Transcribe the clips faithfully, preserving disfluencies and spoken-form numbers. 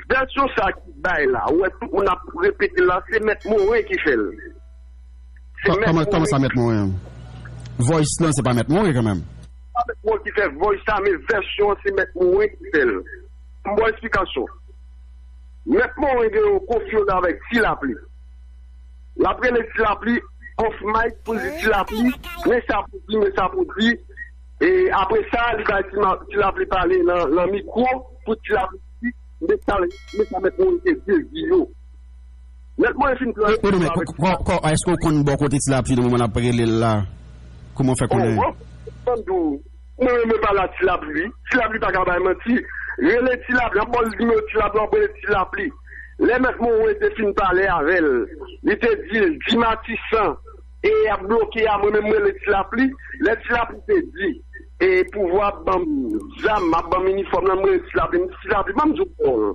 Vèsyon sa ki bay la, ou wè tout moun ap repete l la, se Mèt Morin ki fè l. Se Mèt Morin. Kòman sa, Mèt Morin? Voice lan, se pa Mèt Morin kanmenm. Pa Mèt Morin ki fè voice sa, men vèsyon an, se Mèt Morin ki fè l. M ba w eksplikasyon. Mèt Morin gen yon konfyonn avèk Ti Lapli. L ap rele Ti Lapli off mic pou l di Ti Lapli, men sa pou di, men sa pou di. E apre sa, li bay Ti Ma-, Ti Lapli pale nan, nan mikwo pou Ti Lapli di, men sa, men sa Mèt Morin te di, di yo. Mèt Morin fin pran. Wi, wi, men kò, kò, èske w konn bò kote Ti Lapli nan moman l ap rele l la? Kòman w fè konnen? Oh, oh, Mwen renmen pale a Ti Lapli wi. Ti Lapli pa ka bay manti. Rele Ti Lapli, w ap ba l nimewo Ti Lapli, w ap rele Ti Lapli. Lè Mèt Morin te fin pale avè l, li te di l, di Matisan, e y ap bloke a, mwen menm m rele Ti Lapli. Lè Ti Lapli te di, e pouvwa ap ban m zam, ap ban m inifòm nan, m rele Ti Lapli, m di, Ti Lapli, ban m di w pawòl.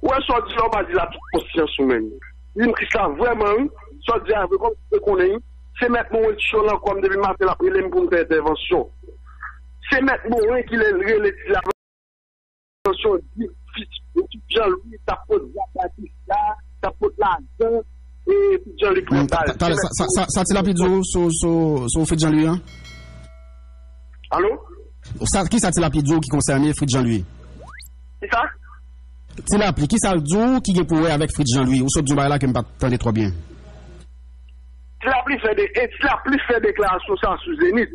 Ou wè sa w di la, ou pa di l ak tout konsyans ou menm. Li di m, Krisla, vrèman wi, sa w di a vre, kòm si w te konnen wi. Se Mèt Morin Tichon Lankòm depi maten l ap rele m pou m fè entèvansyon. Se Mèt Morin ki lè l rele Ti Lapli, di Fritz, Fritz Jean Louis t ap pot zam bay Krisla, t ap pot lajan, e Fritz Jean Louis pran bal. Talè, sa, sa, sa, sa Ti Lapli di w sou, sou, sou Fritz Jean Louis an? Alo? Sa, kisa Ti Lapli di w ki konsène Fritz Jean Louis? Kisa? Ti Lapli, kisa l di w ki gen pou wè avèk Fritz Jean Louis? Ou sot di yon bagay la ke m pa t tande twò byen. Ti Lapli fè de, e Ti Lapli fè deklarasyon sa sou Zenith.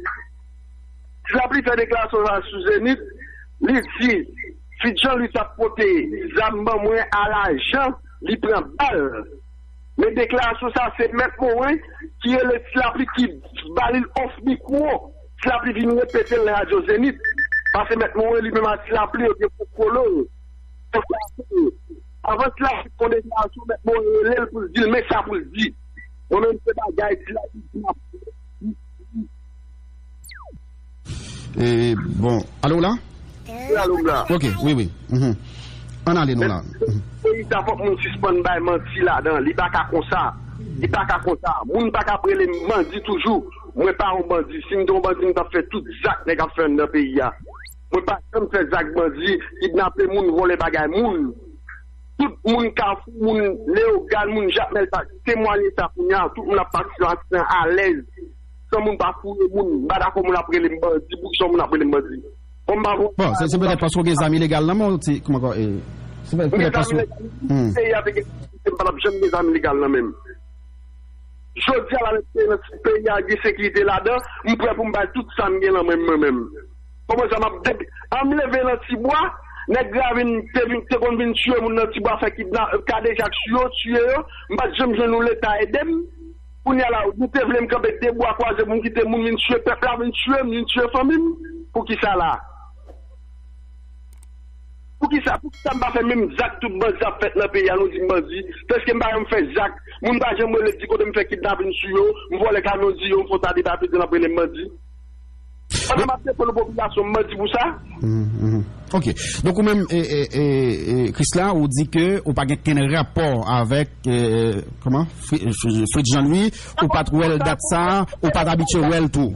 Ti Lapli fè deklarasyon sa sou Zenith, li di, Fritz Jean Louis t ap pote zam ban mwen a lajan, li pran bal. Men deklarasyon sa, se Mèt Morin ki rele Ti Lapli, ki ba li l off mikwo. Ti Lapli vin repete l nan radyo Zenith. Paske Mèt Morin li menm ak Ti Lapli, yo te pou kolo. Avan Ti Lapli fè deklarasyon, Mèt Morin rele l pou l di l, men sa pou l di. Mwen menm, se bagay Ti Lapli di m ap E, bon, alo w la? Wi, alo m la. Ok, wi, wi. Mhm. Ann ale non la. Mhm. Peyi sa fòk moun sispann bay manti ladan. Li pa ka konsa. Li pa ka konsa. Moun pa ka ap rele m bandi toujou. Mwen pa yon bandi. Si m te yon bandi, m t ap fè tout zak nèg ap fè anndan peyi a. Mwen pa janm fè zak bandi, kidnape moun, vòlè bagay moun. Tout moun Kafou, moun Leyogàn, moun Jakmèl pa temwaye sa kounye a. Tout moun ap patisipe nan alèz. San moun pa fouye moun, m pa dakò moun ap rele m bandi. Poukisa moun ap rele m bandi? Bon, m pa vòlè. Bon, se, se petèt paske w gen zam ilegal nan men w, ti, kòman, e, se petèt paske. M gen zam ilegal. Hmm. Peyi a te gen, m pa t ap janm gen zam ilegal nan men m. Jodi a la, peyi a gen sekirite ladan, m prè pou m bay tout sa m gen nan men m, mwen menm. Kòman sa m ap depi, an m leve nan Tibwa, nèg Gravin te vin, te konn vin tiye moun nan Tibwa, fè kidna-, kadejak sou yo, tiye yo, m pa t janm jwenn yon Leta ede m. Kounye a la, nou te vle m kanpe de bwa kwaze pou m kite moun vin tiye pèp la, vin tiye m, vin tiye fanmi m. Poukisa la? Poukisa, poukisa m pa fè menm zak tout bandi ap fèt nan peyi a, nou di m bandi? Dèske m pa janm fè zak, moun pa janm rele di kote m fè kidnapin sou yo, m vòlè kamyon di yo, m fè sa de pa pete, n ap rele m bandi. Pandan m ap defann popilasyon, m bandi pou sa? Mhm, mhm. Ok. Donk, ou menm, e, e, e, e, Krisla, ou di ke ou pa gen kenn rapò avèk, e, e, kòman? Fri-, Fri-, Fritz Jean Louis, ou pa t wè l dat sa, ou pa t abitye wè l tou.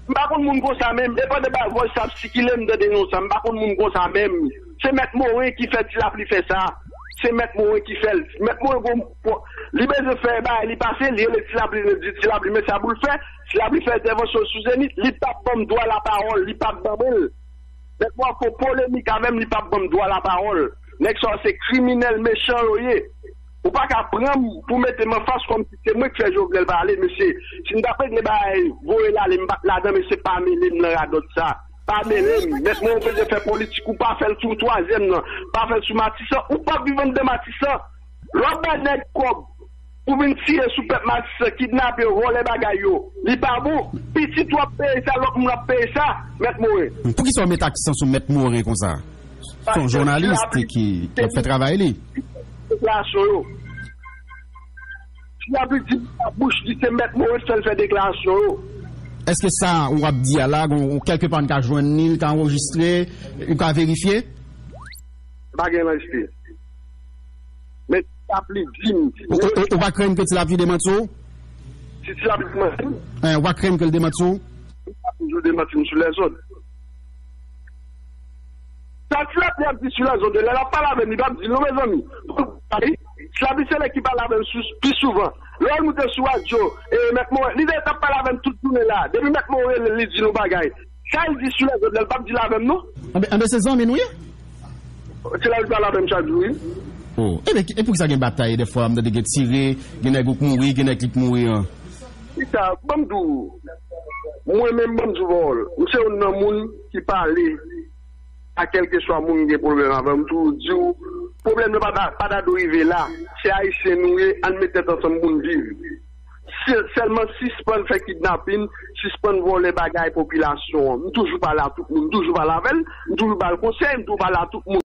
M pa konn moun konsa menm. E pandan ba vòj sa ap sikile, m tande non sa. M pa konn moun konsa menm. Se Mèt Morin ki fè Ti Lapli fè sa. Se Mèt Morin ki fè l. Mèt Morin gon, li bezwen fè bagay li pase, li rele Ti Lapli, li di Ti Lapli, men sa pou l fè. Ti Lapli fè entèvansyon sou Zenith, li p ap ban m dwa lapawòl, li p ap ban mwen l. Nèg mwen ap fè polemik avè m, li p ap ban m dwa lapawòl. Nèg sa yo se kriminèl mechan yo ye. Ou pa ka pran m pou mete m anfas kòmsi se mwen k fè Jovenel pale, mesye. Si m t ap regle bagay, voye l ale, m pa t ladan, mesye, pa mele m nan radòt sa. Pa mele m. Mèt mwen, ou bezwen fè politik, ou pa fè l sou twazyèm nan. Pa fè l sou Matisan, ou p ap viv anndan Matisan. Lè w ap bay nèg kòb pou vin tiye sou pèp Matisan, kidnape yo, vòlè bagay yo, li pa bon. Pitit ou ap peye sa, lòt moun ap peye sa, Mèt Morin. Poukisa w met aksan sou Mèt Morin konsa? Se yon jounalis ki, ki ap fè travay li. Deklarasyon yo. Ti Lapli di nan bouch li, se Mèt Morin k fè l fè deklarasyon yo. Èske sa w ap di a la, gon, kèlkepa n ka jwenn li, l ka anrejistre, ou ka verifye? Pa gen anrejistre. Men Ti Lapli di m. Ou, ou, ou, ou pa krenn ke Ti Lapli demanti w? Si Ti Lapli demanti m? Hein, ou pa krenn ke l demanti w? Ti Lapli toujou demanti m sou lèzòd. Sa Ti Lapli ap di sou lèzòd, lè l ap pale avè m, li p ap di l non, mezanmi. Ti Lapli se nèg ki pale avè m sou, pi souvan. Lè w moute sou radyo, e, Mèt Moren, li te ap pale avè m tout jounen la. Depi Mèt Moren rele l, li di nou bagay. Sa l di sou lèzòd, lè l p ap di l avè m non. Anben, anben se zanmi nou ye? Ti Lapli pale avè m chak jou, wi. Oh, e, e poukisa gen batay dèfwa, m tande gen tire, gen nèg ou k mouri, gen nèg li k mouri an? Kisa, ban m di w, mwen menm, ban m di w pawòl. M se youn nan moun ki pale a kèlkeswa moun gen pwoblèm avè m, m toujou di w, pwoblèm nan pa ta, pa ta dwe rive la. Se Ayisyen nou ye, ann met tèt ansanm pou n viv. Se, sèlman sispann fè kidnapin, sispann vòlè bagay popilasyon an. M toujou pale a tout moun, m toujou pale avè l, m toujou ba l konsèy, m toujou pale a tout moun.